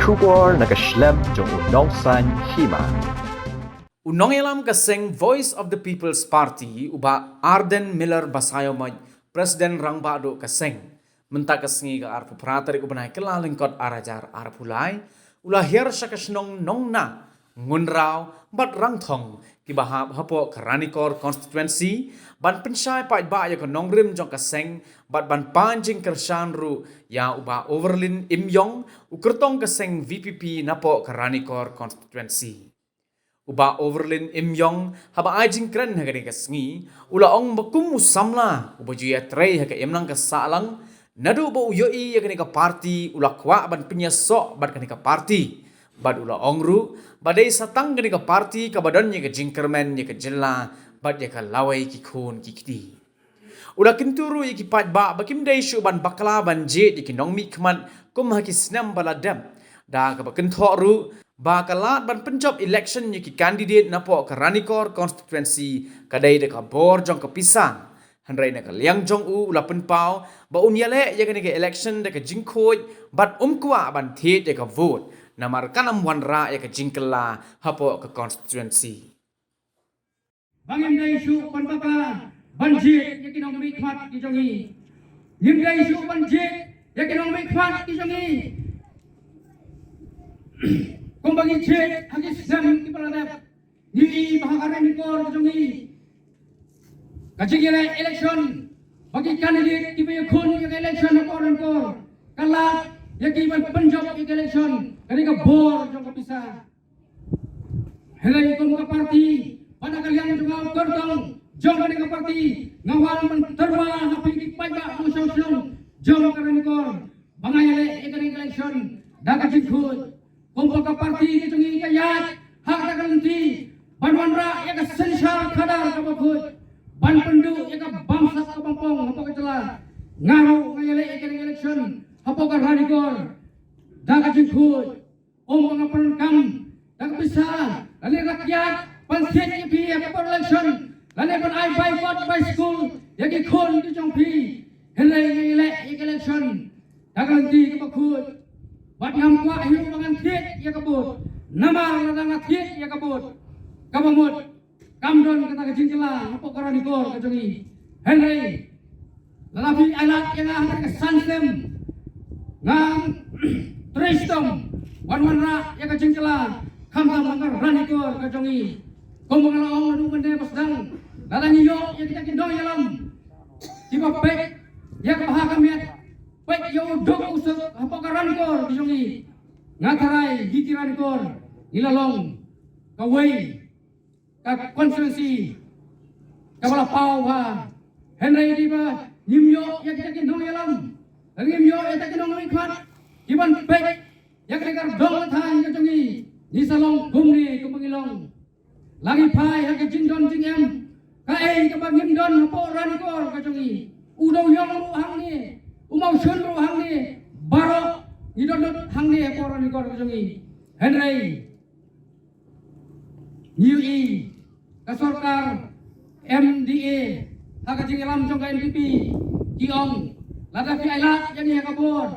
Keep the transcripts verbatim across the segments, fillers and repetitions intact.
Khubor na ka shlem jong u Nongsaiñ Hima. U nongïalam ka seng Voice of the People's Party, u Bah Ardent Miller Basaiawmoit, President Rangbah Duh ka seng, mynta ka sngi ka arphew phra tarik u bnai Kyllalyngkot ar hajar arphew lai, u la hiar sha ka shnong Nongna, Ngunraw bad Rangthong, kiba hap hapoh ka Ranikor Constituency, ban pynshai paidbah ïa ka nongrim jong ka seng, bad ban pan jingkyrshan ruh ïa u Bah Overlin Imïong, u kyrtong ka seng V P P napoh ka Ranikor Constituency. U Bah Overlin Imïong, haba ai jingkren ha kane ka sngi, u la ong ba kum u samla uba ju ïatrei ha ka imlang ka sahlang, naduh ba u ïohi ïa kane ka party, u la kwah ban pynïasoh bad kane ka party. Bad u la ong ruh ba dei sa tang kane ka party kaba don ïa ka jingkyrmen ïa ka jylla bad ïa ka lawei ki khun ki kti. U la kyntu ruh ïa ki paidbah ba kim dei shuh ban bakla ban jied ïa ki nongmihkhmat kum ha ki snem ba la dep, da kaba kynthoh ruh ba ka lad ban pynjop election ïa ki candidate napoh ka Ranikor Constituency ka dei da ka bor jong ka pisa. Hynrei na ka liang jong u, u la pynpaw ba un ïaleh ïa kane ka election da ka jingkhuid bad um kwah ban thied ïa ka vote, namar kan ym wanrah ïa ka jingkylla hapoh ka constituency. Ba ngim dei shuh ban bakla ban jied ïa ki nongmihkhmat ki jong ngi. Ngim dei shuh ban jied ïa ki nongmihkhmat ki jong ngi. Kumba ngi jied ha ki snem kiba la dep, ngi i ba ha ka Ranikor ki jong ngi, ka jingïaleh election, ba ki candidate kiba ïakhun ïa ka election hapoh Ranikor, ka lad ïa ki ban pynjop ïa ka election, ka dei ka bor jong ka pisa. Hynrei kum ka party, bad na ka liang jong nga u kyrtong jong kane ka party, nga wan ban tyrwa ha phi ki paidbah nongshong shnong jong ka Ranikor ba nga ïaleh ïa kane ka election da ka jingkhuid. Kum ka party ka jong ngi ka ïaid ha kata ka lynti ban wanrah ïa ka synshar khadar kaba khuid, ban pynduh ïa ka bamsap ka bampong hapoh ka jylla. Nga ruh nga ïaleh ïa kane ka election hapoh ka Ranikor da ka jingkhuid. Ym ba nga pyndonkam da ka pisa lane da ka kiad ban thied ïa phi ha ka por election, lane ban ai bai kot bai skul ïa ki khun ki jong phi. Hynrei nga ïaleh ïa ka election da ka lynti kaba khuid. Bad ngam kwah hi ruh ba ngan thied ïa ka vote. Namar lada nga thied ïa ka vote, kaba mut kam don kata ka jingkylla hapoh ka Ranikor ka jong ngi. Hynrei lada phi ai lad ïa nga ha ka san snem, ngan trei shitom ban wanrah ïa ka jingkylla khamtam ha ka Ranikor ka jong ngi. Kumba nga la ong naduh mynne ba sdang, lada ngi ïoh ïa kita ki nongïalam kiba peit ïa ka bha ka miat, peit ïa u duk u suk hapoh ka Ranikor ka jong ngi, nga tharai ngi ki Ranikor ngi la long kawei ka constituency kaba la paw bha. Hynrei dei ba ngim ïoh ïa kita ki nongïalam, ngim ïoh ïa kita ki nongmihkhmat kiban peit ïa kane ka dong ka thaiñ ka jong ngi, ngi sa long kumne kumba ngi long. La ngi phai ha ka jingdon jingem, kaei kaba ngim don hapoh Ranikor ka jong ngi. U Dewiong ruh hangne, u Mawshun ruh hangne, baroh ngi don lut hangne hapoh Ranikor ka jong ngi. Hynrei ngi ïohi ka sorkar M D A ha ka jingïalam jong ka N P P ki ong, lada phi ai lad ïa ngi ha ka bor,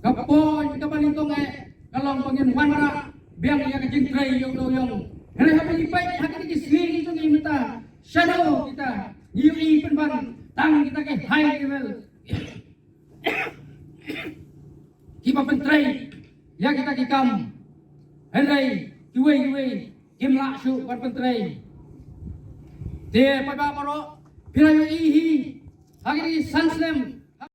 ka por kaba nyngkong eh ka long ba ngin wanrah biang ïa ka jingtrei ïa u Dewiong. Hynrei haba ngi peit ha kine ki sngi ki jong ngi mynta, shano kita, ngi ïohi pynban tang kita ki high level kiba pyntrei ïa kita ki kam. Hynrei kiwei kiwei kim lah shuh ban pyntrei. Te paidbah baroh, phi la ïohi hi ha kine ki san snem